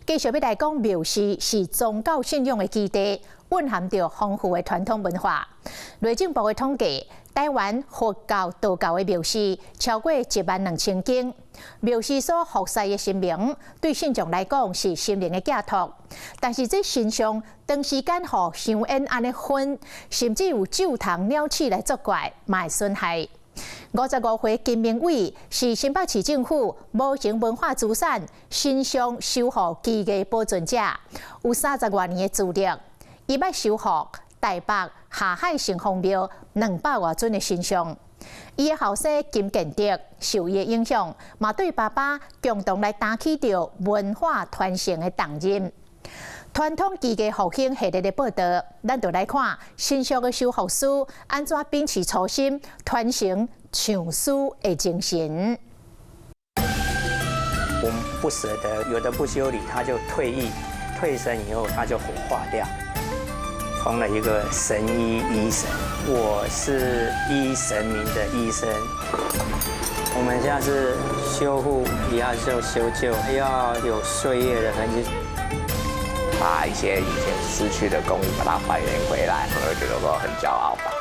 繼續欲來講，廟寺是宗教信仰的基地，蘊含著豐富的傳統文化。內政部的統計，台灣佛教、道教的廟寺超過1萬2千間。廟寺所服侍的神明，對信眾來講是心靈的寄託。但是這神像長時間予香煙按呢熏，甚至有蛀蟲、鳥鼠來作怪，嘛會損害。55歲金明偉是新北市政府無形文化資產神像修復技藝保存者，有30外年的資歷。伊捌修復台北下海城隍廟200外尊的神像。伊的後生金建德受伊的影響，嘛對爸爸共同來擔起著文化傳承的重任。傳統技藝復興系列的報導，咱就來看神像的修復師按怎秉持初心，傳承匠師的精神。我們不捨得，有的不修理，他就退役，退神以後他就火化掉，封了一個神醫醫神。我是醫神明的醫生。我們現在是修復，也要就修舊，要有歲月的痕跡。把一些以前失去的工藝把它還原回來，我會覺得我很驕傲吧。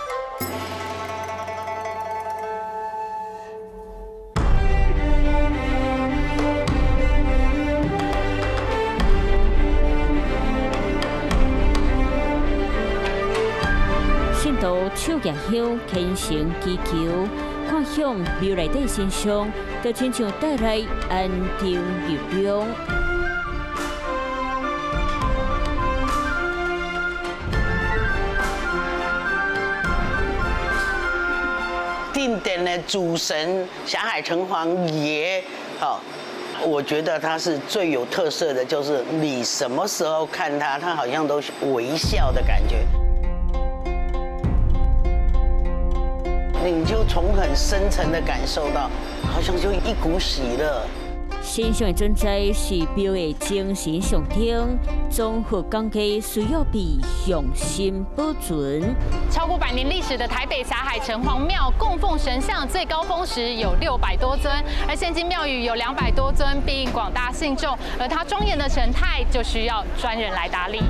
信徒手舉香，虔誠祈求，看向廟內底神像，就親像帶來安定力量。定點的主神霞海城隍爺，好，我覺得他是最有特色的，就是你什麼時候看他，他好像都是微笑的感覺。你就從很深層的感受到，好像就一股喜樂。神像的存在是廟的精神象徵，綜合講解需要被用心保存。超過100年歷史的台北霞海城隍廟供奉神像最高峰時有600多尊，而現今廟宇有200多尊，庇應廣大信眾。而它莊嚴的神態就需要專人來打理。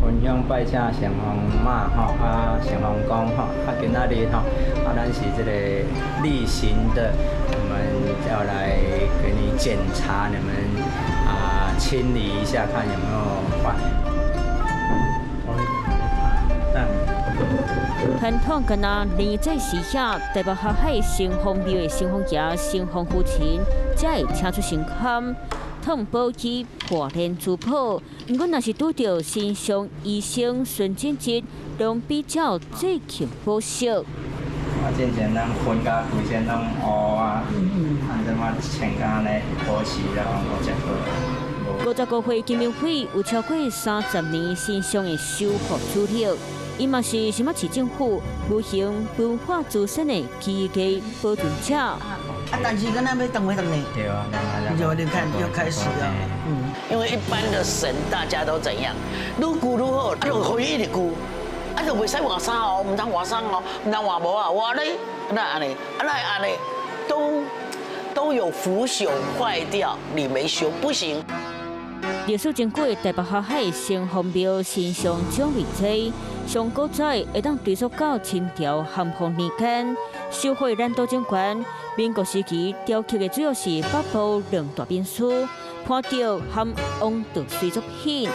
焚香拜請城隍媽吼，啊城隍公吼，啊今仔日吼，啊咱是這個例行的，我們要來給你檢查，你們啊清理一下，看有沒有壞。傳統敢若年節時下，台北下海城隍廟的城隍爺、城隍父親，才會請出神龕，燙寶機破練珠寶。毋過，若是拄著神像醫生孫振哲，攏比較最勤保守。啊，之前咱熏甲規身攏烏啊，啊，這馬穿甲按呢保持了，五十歲。55歲金明輝有超過30年神像的修復資歷，伊嘛是新北市政府無形文化資產的技藝保存者。啊，但是敢若欲動欲動呢？對啊，就你看又開始了。嗯，因為一般的神大家都怎樣，愈舊愈好，啊，就予伊一直舊，啊，就袂使換衫哦，毋通換衫哦，毋通換帽啊，換咧，那按呢，啊那按呢，都有腐朽壞掉，你沒修不行。歷史真久的台北下海城隍廟神像種類濟，上古早會當追溯到清朝咸豐年間，修復難度真懸。民國時期雕刻的主要是北部兩大名師潘雕和王德水作品。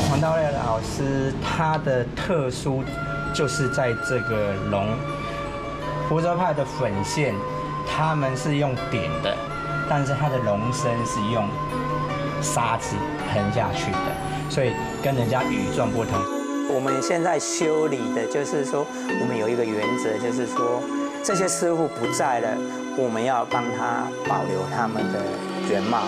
黃道烈老師他的特殊就是在這個龍福州派的粉線，他們是用點的，但是他的龍身是用沙子噴下去的，所以跟人家與眾不同。我們現在修理的，就是說，我們有一個原則，就是說，這些師傅不在了，我們要幫他保留他們的原貌。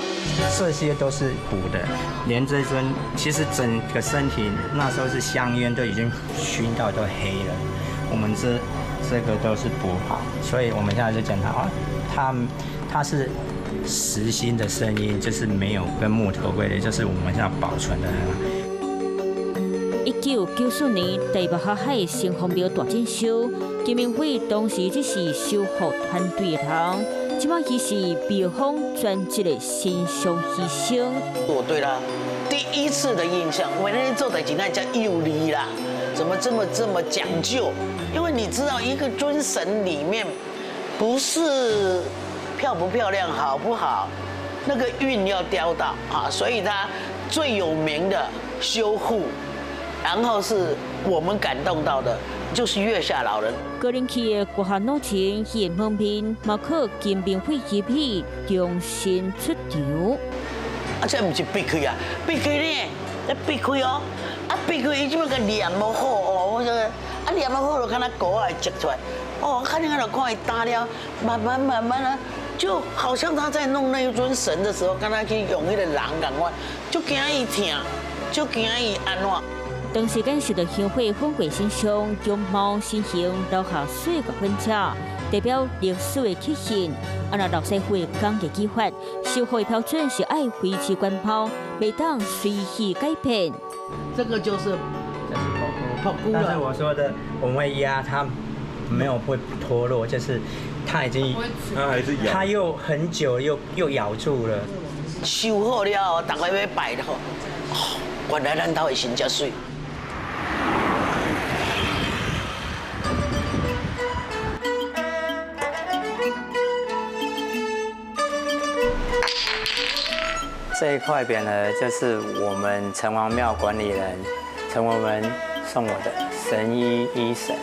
這些都是補的，連這尊其實整個身體那時候是香煙都已經熏到都黑了，我們這個都是補好，所以我們現在就檢查啊，它是實心的聲音，就是沒有跟木頭龜的，就是我們現在保存的很好。1994年台北下海城隍廟大整修，金明輝當時只是修復團隊的人，這擺伊是廟方專職的神像醫生。我對他第一次的印象，我那天做代誌那叫有禮啦，怎麼這麼講究？因為你知道，一個尊神裡面，不是漂不漂亮、好不好，那個運要雕到啊，所以他最有名的修護，然後是我們感動到的，就是月下老人。高人氣的國下腦前，伊的門面嘛靠金明輝機器重新出場。啊，這毋是閉開啊，閉開呢，咧閉開哦，啊閉開伊這擺個黏無好哦，我說啊黏無好就敢若膏仔會積出來，哦，看你看看伊打了，慢慢慢慢啊，就好像他在弄那一尊神的時候，敢若去用彼個人仝款，就驚伊疼，就驚伊按怎。長時間受到香火粉過身上，容貌身形留下歲月痕跡，代表歷史的曲線。啊，若老師傅的工藝技法，修復的標準是愛維持原貌，袂當隨意改變。這個就是這是曝菇，但是我說的，我們會壓它，沒有會脫落，就是它已經，它還是咬，它又很久又咬住了。修好了後，大家欲拜的吼，原來咱兜的神遮媠。這一塊匾額就是我們城隍廟管理人陳文文送我的神醫醫神。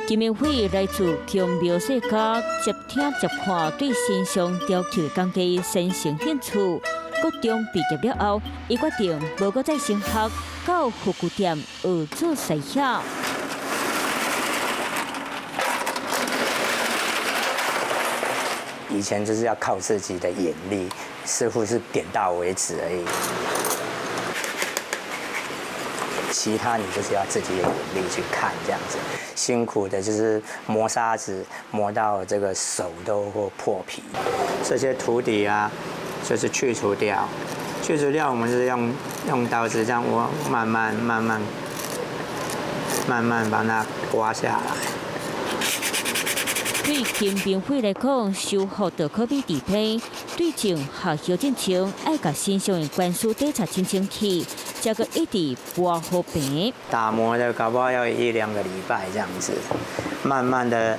金明輝來自宮廟世家，接聽接看，對神像雕刻工藝深生興趣。高中畢業了後，伊決定無閣再升學，到佛具店學做師兄。以前就是要靠自己的眼力，似乎是點到為止而已。其他你就是要自己的眼力去看，這樣子辛苦的就是磨砂紙，磨到這個手都會破皮。這些土底啊，就是去除掉，去除掉，我們是用刀子這樣我慢慢慢慢慢慢把它刮下來。對金明輝來講，修復就可比地皮。對症下藥進前，愛共身上的官司底查清清氣，才閣一直磨好平。打磨的搞不好要一兩個禮拜這樣子，慢慢的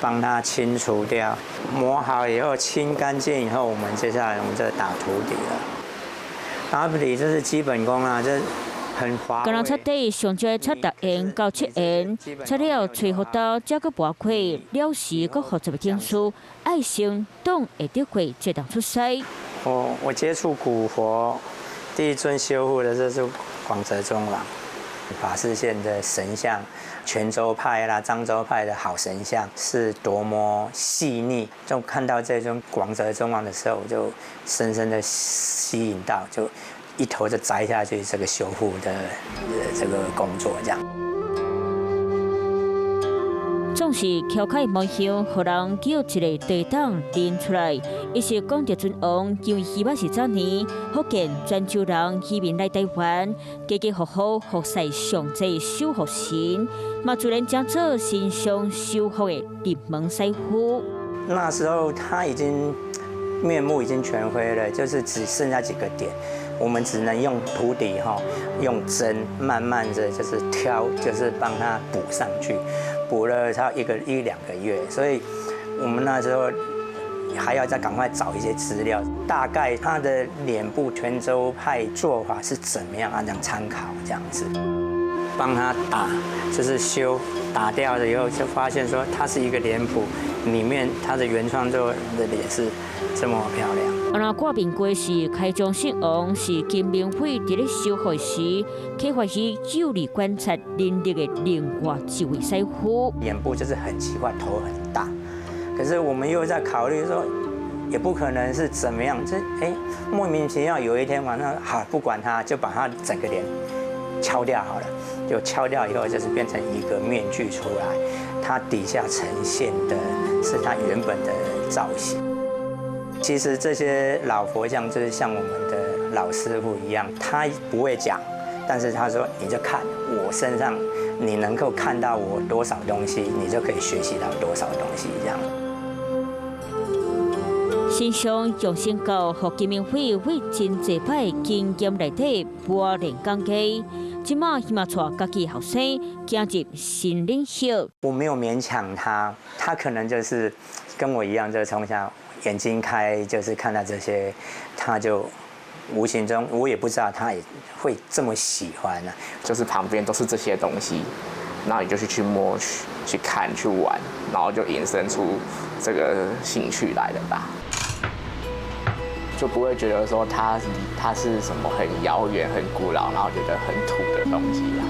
幫它清除掉。磨好以後，清乾淨以後，我們接下來我們就打土底了。打土底這是基本功啊，這。敢若擦底上少擦6緣到7緣，擦了吹拂刀，才閣磨開了時，閣複雜的程序，愛先擋會得過這人出師。我接觸古佛，第一尊修復的就是廣澤中王，法師縣的神像，泉州派啦、漳州派的好神像是多麼細膩。就看到這尊廣澤中王的時候，我就深深的吸引到，就。一頭就栽下去，這個修復的這個工作，這樣。總是敲開門向，予人叫一个地洞認出來。伊是廣澤尊王，因為彼擺是早年福建泉州人移民來台灣，家家戶戶服侍上濟守護神，嘛自然成做神像修復的入門師傅。那時候他已經面目已經全非了，就是只剩下幾個點。我們只能用土底哈，用針慢慢的就是挑，就是幫它補上去，補了差一兩個月，所以我們那時候還要再趕快找一些資料，大概他的臉部泉州派做法是怎麼樣啊？這樣參考這樣子，幫他打，就是修打掉了以後，就發現說它是一個臉譜，裡面它的原創作的臉是這麼漂亮。啊，若掛面具是開漳聖王，是金明輝佇咧修復時啟發伊有力觀察能力的另外一位師傅。眼部就是很奇怪，頭很大，可是我們又在考慮說，也不可能是怎麼樣，這莫名其妙有一天晚上，好不管他，就把他整個臉敲掉好了，就敲掉以後就是變成一個面具出來，它底下呈現的是它原本的造型。其實這些老佛像就是像我們的老師傅一樣，他不會講，但是他說你就看我身上，你能夠看到我多少東西，你就可以學習到多少東西這樣。神像用心到，予金明辉為真濟擺經驗內底磨練工藝，這馬希望帶家己後生走入新領域。我沒有勉強他，他可能就是跟我一樣，就是從小眼睛開，就是看到這些，他就無形中我也不知道他也會這麼喜歡啊。就是旁邊都是這些東西，然後你就去摸、去看、去玩，然後就引申出這個興趣來了吧。就不會覺得說它是什麼很遙遠、很古老，然後覺得很土的東西啊。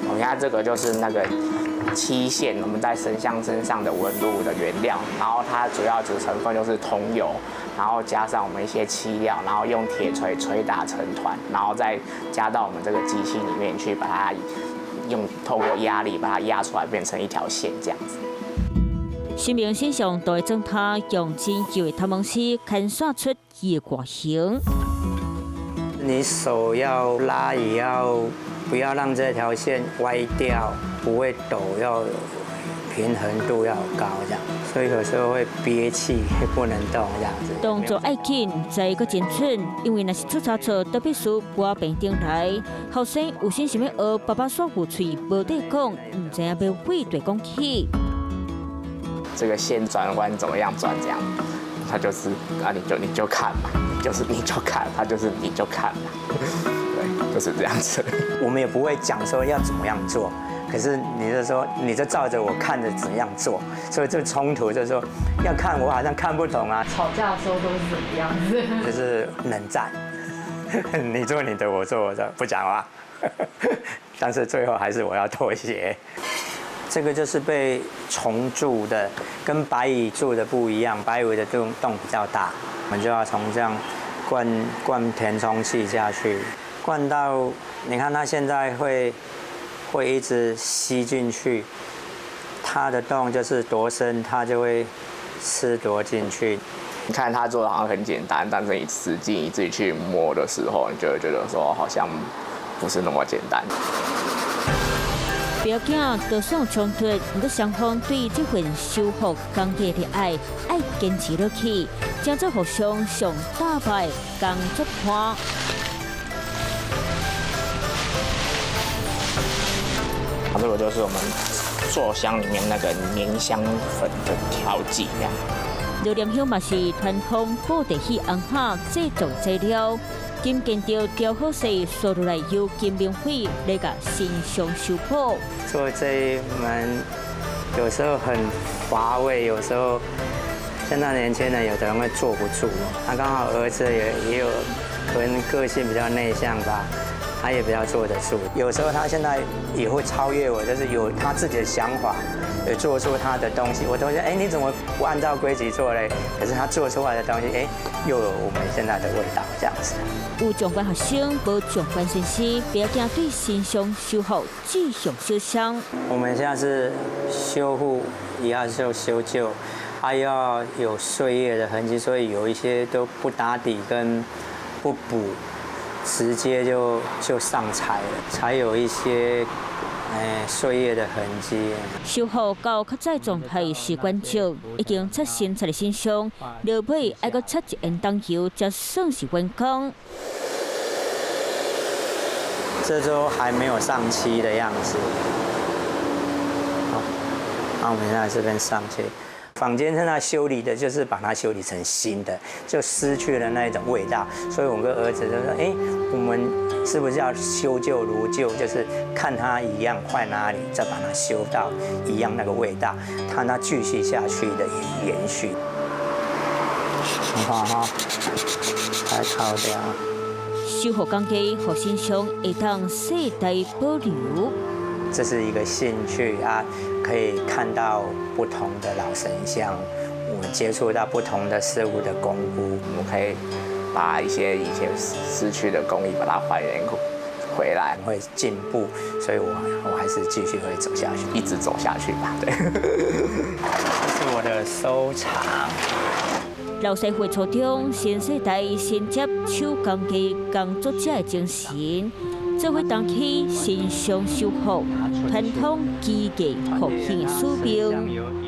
我們看這個就是那個漆線，我們在神像身上的紋路的原料，然後它主要主成分就是桐油，然後加上我們一些漆料，然後用鐵錘捶打成團，然後再加到我們這個機器裡面去，把它用透過壓力把它壓出來，變成一條線這樣子。神明身上都會裝他用真舊的頭毛絲牽線出伊的外形。你手要拉，也要不要讓這條線歪掉，不會抖，要平衡度要高，這樣。所以有時候會憋氣，不能動這樣子。動作愛緊，再閣精準，因為若是出差錯，都必須搬平頂來。後生有心想欲學，爸爸煞有喙無得講，毋知影欲對佗講起。這個線轉彎怎麼樣轉？這樣，他就是啊，你就看嘛，就是你就看，他就是你就看嘛，對，就是這樣子。我們也不會講說要怎麼樣做，可是你就說你就照着我看着怎樣做，所以這衝突就是說要看我好像看不懂啊。吵架的時候都是怎麼樣子？就是冷戰，你做你的，我做我的，不講話。但是最後還是我要妥協。這個就是被蟲蛀的，跟白蟻蛀的不一樣，白蟻的洞比較大，我們就要從這樣灌填充劑下去，灌到你看它現在會一直吸進去，它的洞就是多深，它就會吃多進去。你看它做的好像很簡單，但是你實際你自己去摸的時候，你就會覺得說好像不是那麼簡單。不要驚，就算有衝突，毋過雙方對這份修復工藝的愛，愛堅持落去，將做互相上打敗工作伴。這個就是我們做香裡面那個黏香粉的調劑，這樣。榴蓮香嘛是傳統布袋戲紅盒製作材料。金見著雕好勢，刷落來由金明輝來共神像修補。做這一門有時候很乏味，有時候現在年輕人有的人會坐不住。他剛好兒子也有可能個性比較內向吧，他也比較坐得住。有時候他現在也會超越我，就是有他自己的想法，也做出他的東西。我都說，哎，你怎麼不按照規矩做嘞？可是他做出來的東西，哎，又有我們現在的味道，這樣子。有相關學生，無相關先生，不要驚對神像修復志向小傷。我們現在是修復，也要修修舊，還要有歲月的痕跡，所以有一些都不打底跟不補，直接就上彩了，才有一些歲月的痕跡。修復到較早狀態是關照，已經擦新擦的神像，落尾愛閣擦一遍桐油，才算是完工。這周還沒有上漆的樣子。好，那我們現在這邊上漆。坊間現在修理的就是把它修理成新的，就失去了那一種味道。所以我跟兒子就說：“哎，我們是不是要修舊如舊？就是看它一樣壞哪裡，再把它修到一樣那個味道，看它繼續下去的延續。”好好，來烤掉。修復工藝，予神像會當世代保留。這是一個興趣啊，可以看到不同的老神像，我們接觸到不同的事物的功夫，我們可以把一些以前失去的工藝把它還原回來，會進步，所以我還是繼續會走下去，一直走下去吧。對，這是我的收藏。老師傅初衷，新世代承接手工藝工作者的精神，做伙擔起神像修復、傳統技藝復興的使命。